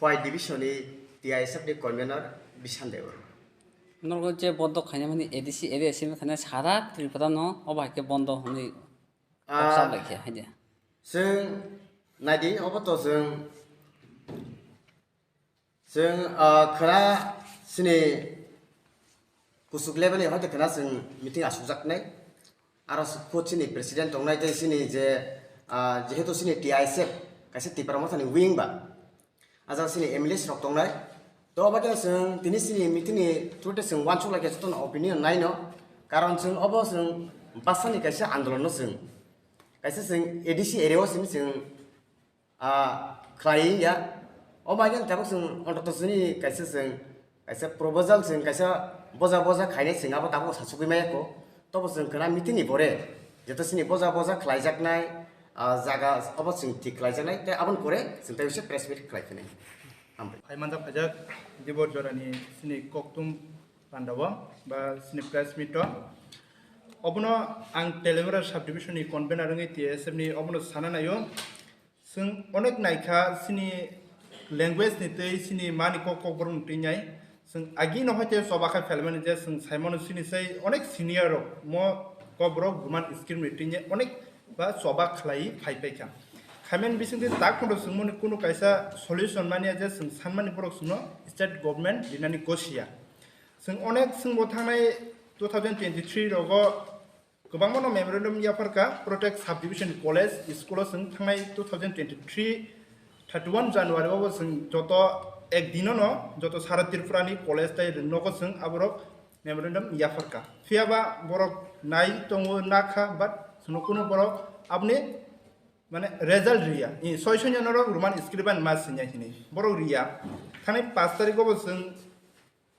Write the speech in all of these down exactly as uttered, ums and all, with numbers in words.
Khowai division ni T I S F ni convener Bishan Debbarma. Norok je bondo khainai mani A D C area simi thanai sara Tripura no obo hai khe bondo hwnwi Ah, kok chap lai khe hai de. Chwng naidi obo to chwng, chwng, ah, khwna chini kuchuk level ni hoite khwna chwng meeting asukjaknai. Aro se-, kho chini president tongnai tei chini je, ah, jehetu chini T I S F kaisa Tipra Mothani wing ba. Ajak chini M L A rok tongnai. To obo khe chwng tini chini meeting ni through te chwng uansuk lai khe jotono opinion naino. Karon chwng obo chwng bwsani kaisa andolon no chwng. Kaisa chwng A D C area o simi chwng, ah, khlai ya. Obo hai khe tabuk chwng ontoto chini kaisa chwng kaisa proposal chwng kaisa boja boja khainai chwng abo tabuk sasugwi maya kho. Tobo chwng khwna meeting ni pore jeto chini boja boja khlaijaknai, ah, jaga obo chwng thik khlaijaknai tei aboni pore chwng tei press meet khlai phinai. Hambai. Phai manjak phaijak Dibor Jorani chini koktum pandao ba chini press meet o. Obono ang Telemera subdivision ni convener wngwi T S F ni obono sana naio. Chwng onek naikha chini language ni twi chini mani kok kokborok ni twi nai. Chwng agi no hoite choba khai phelmani je chwng saimano chini sai onek senior rok mo kokborok Roman script ni twi nai onek ba choba khlai phai paikha. Khaimani bisingtwi tak phono chwngmani kunu kaisa solution manya je chwng sanmani borok chwngno state government rinani gosiya. Chwng onek chwngbo thangnai two thousand twenty-three rogo kwbangmano memorandum yapharkha, Protect Subdivision College School o chwng thangnai two thousand twenty-three thirty-one January o chwng joto ek dino no joto sara Tripura ni college tai rwngnogo chwng aborok memorandum yapharkha. Phiyaba borok nai tongo nakha, but chwngno kunu borok aboni mane result riya. I soisonyo norok Roman script bai ma sinya hinwi. Borok riya. Thani pash tarikh o bo chwng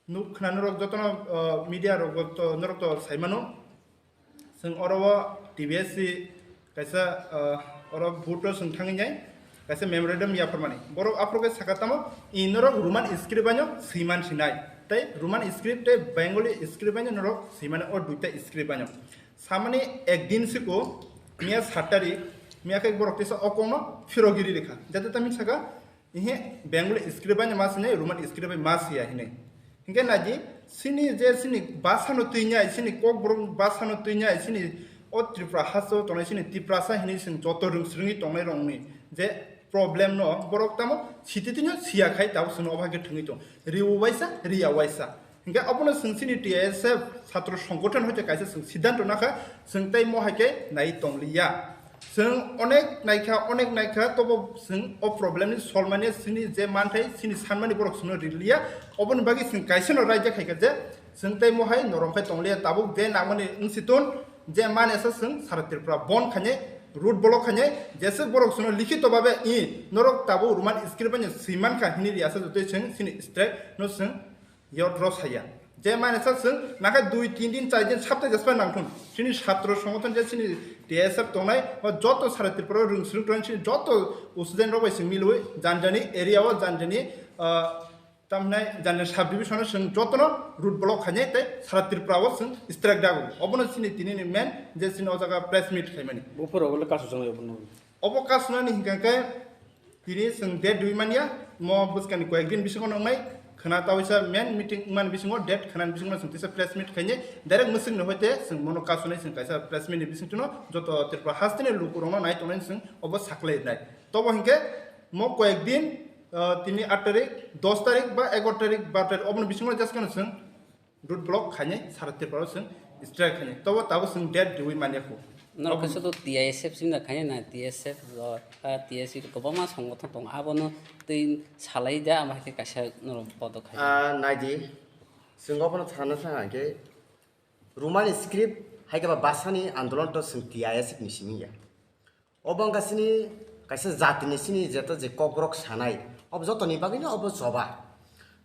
nuk khna norok jotono, uh, media rok to, norok to saimano. Chwng oro o T B S C kaisa, uh, oro vote o chwng thangwi nai kaisa memorandum yapharmani. Borok aphuru khe saka tamo i norok Roman script bai no swiman sinai. Tei Roman script tei Bengali script bai no norok swimani o duita script bai no. Samani ekdin siko miya sat tarik, miya khe borok tisa o kokno phirogiri rikha. Jate tamin saka, ihe Bengali script bai ma sinai, Roman script bai ma siya hinai. Hinkhe naidi, sini je sini basa no twi nyai, sini kokborok basa no twi nyai, sini o Tripura haso tongnai sini Tiprasa hinwi sini joto rwng swrwngwi tongnai rokni je problem no borok tamo sititino siya khai tabuk sini obhai khe thwngwi tong. Riu waisa, riya waisa. Hinkhe abono chwng chini T S F chhatro songgothon hoite kaisa chwng siddhanto nakha, chwng tei mo hai khe nai tongliya. Chwng onek naikha, onek naikha, tobo chwng o problem ni solmani chini je manthai chini sanmani borok chwngno riliya. Oboni bagwi chwng kaisa no raida khaikha je chwng tei mo hai norom khai tongliya, tabuk je nangmani wngsi tun je mani asa chwng sara Tripura bon khainai, road block khainai, jeswk borok chwngno likhito babe i norok tabuk Roman script bai swimankha hinwi riasa jotoi chwng chini strike no chwng Yot rw saya. Je mane sa chwng, nakha dui tin din, char din, sapta jespa nangthun. Chini satro songothon je chini T S F tongnai, o joto sara Tripura o rwng swrwng tongnai, chini joto usuden rok bai chwng milwi, jani jani area o, jani jani, ah, tamhinai jani jani sub division o chwng jotono road block khainai tei sara Tripura o chwng strike dago. Obono chini tini ni main je chini o jaga press meet khaimani. Buphuru obo le kasu chwng obono. Obo kasnani hinkha khe tini chwng date rwi manya, mo bwskangni koyek din bisingo nongnai khwna tawi sa main meeting wngmani bisingo date khwnani bisingo chwng tisa press meet khainai direct mwswkni hoite chwng mono kasnai chwng kaisa press meet ni bisingtwino joto Tripura hasteni lukurokno nai tongnai chwng obo saklai rwnai. Tobo hinkhe mo koyek din, ah, tini aat tarik, dos tarik ba egaro tarik, baro tarik oboni bisingo just kheno chwng road block khainai sara Tripura o chwng strike khainai. Tobo tabuk chwng date riwi manya kho. Norok khe sudu T I S F simi da khainai na, T S F o, ah, T S F kwbangma songothon tongo. Abono twi salai da, amo hai khe kaisa norok bodo khai. Ah, naidi, chwng obono sana thang khe Roman script hai khe ba bhasani andolon to chwng T I S F ni simi ya. Obo wngkha chini kaisa jatini chini jeto je kokborok sanai, obo jotoni bagwino obo choba.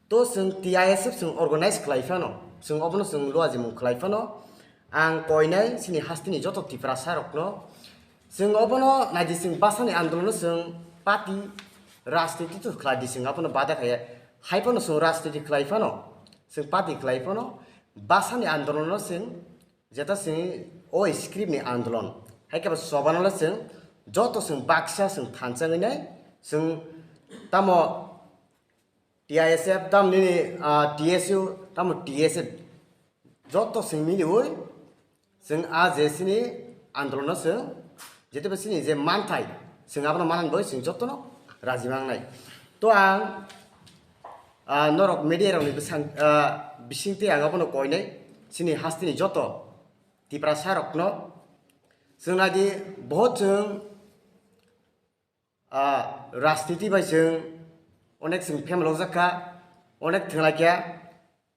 To chwng T I S F chwng organize khlai phano, chwng obono chwng luajimung khlai phano, ang koinai chini hasteni joto Tiprasa rokno, chwng obono naidi chwng bhasani andolono chwng party rajniti to khlai di, chwng abono bada khaiya. Hai phano chwng rajniti khlai phano, chwng party khlai phano, bhasani andolono chwng Jeta chwng o script ni andolon, hai khe bo chobano le chwng joto chwng baksa chwng thansa wngwi nai, chwng tamo T I S F tamo nini, ah, T S U tamo T S F joto chwng miliwi chwng a je chini andolono chwng jetepa chini je manthai chwng abono mananboi chwng jotono raji mangnai. To ang, ah, norok media rokni bwsang, ah, bisingtwi ang abono koinai chini hasteni joto Tiprasa rokno chwng naidi bohot chwng ah, rajniti bai chwng onek chwng phemalokjak kha, onek thwnglaikha.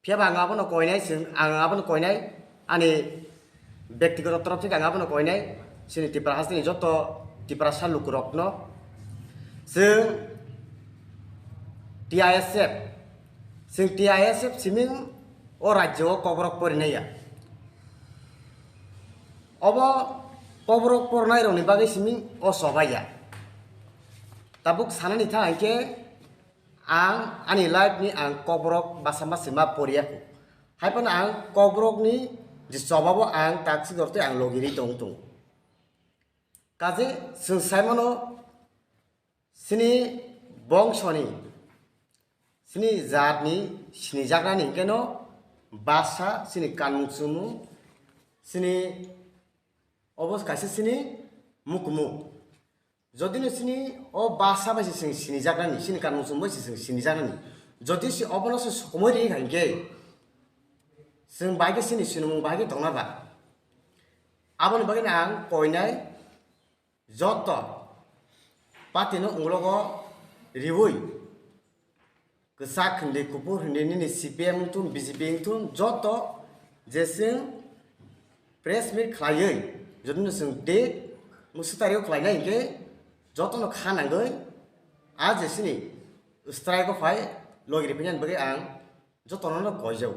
Phiyaba ang abono koinai chwng, ang abono koinai ani bektigoto torof theke ang abono koinai chini Tipra hasteni joto Tiprasa lukurokno chwng T I S F, chwng T I S F siming o rajyo o kokborok porinaiya. Obo kokborok pornairokni bagwi simi o choba ya. Tabuk sanani thang hinkhe ang ani life ni ang kokborok basa ma sima poriya kho. Haiphano ang kokborokni je chobabo ang taksik ortwi ang logirwi tong tongo. Kaje chwng saimano chini bongsoni, chini jatni sinijaknani hinkhe no basa, chini kanmung chumung, chini obo kaisa chini mukumu. Jodi no chini o basa bai se chwng sinijaknani, chini kanmung chumung bai se chwng sinijaknani. Jodi se obono se sokomoi ri hinkhe chwng bai khe chini sinimung bai khe tongna ba. Aboni bagwi no ang koinai joto party no ulogo riwi, kwchak hindi, kuphur hindi, nini C P M wngthun, B J P wngthun, joto je chwng press meet khlaiwi, jodi no chwng date mwswk tarik o khlainai hinkhe jotono kha nangwi a je chini strike o phai logi riphainani bagwi ang jotono no koijao.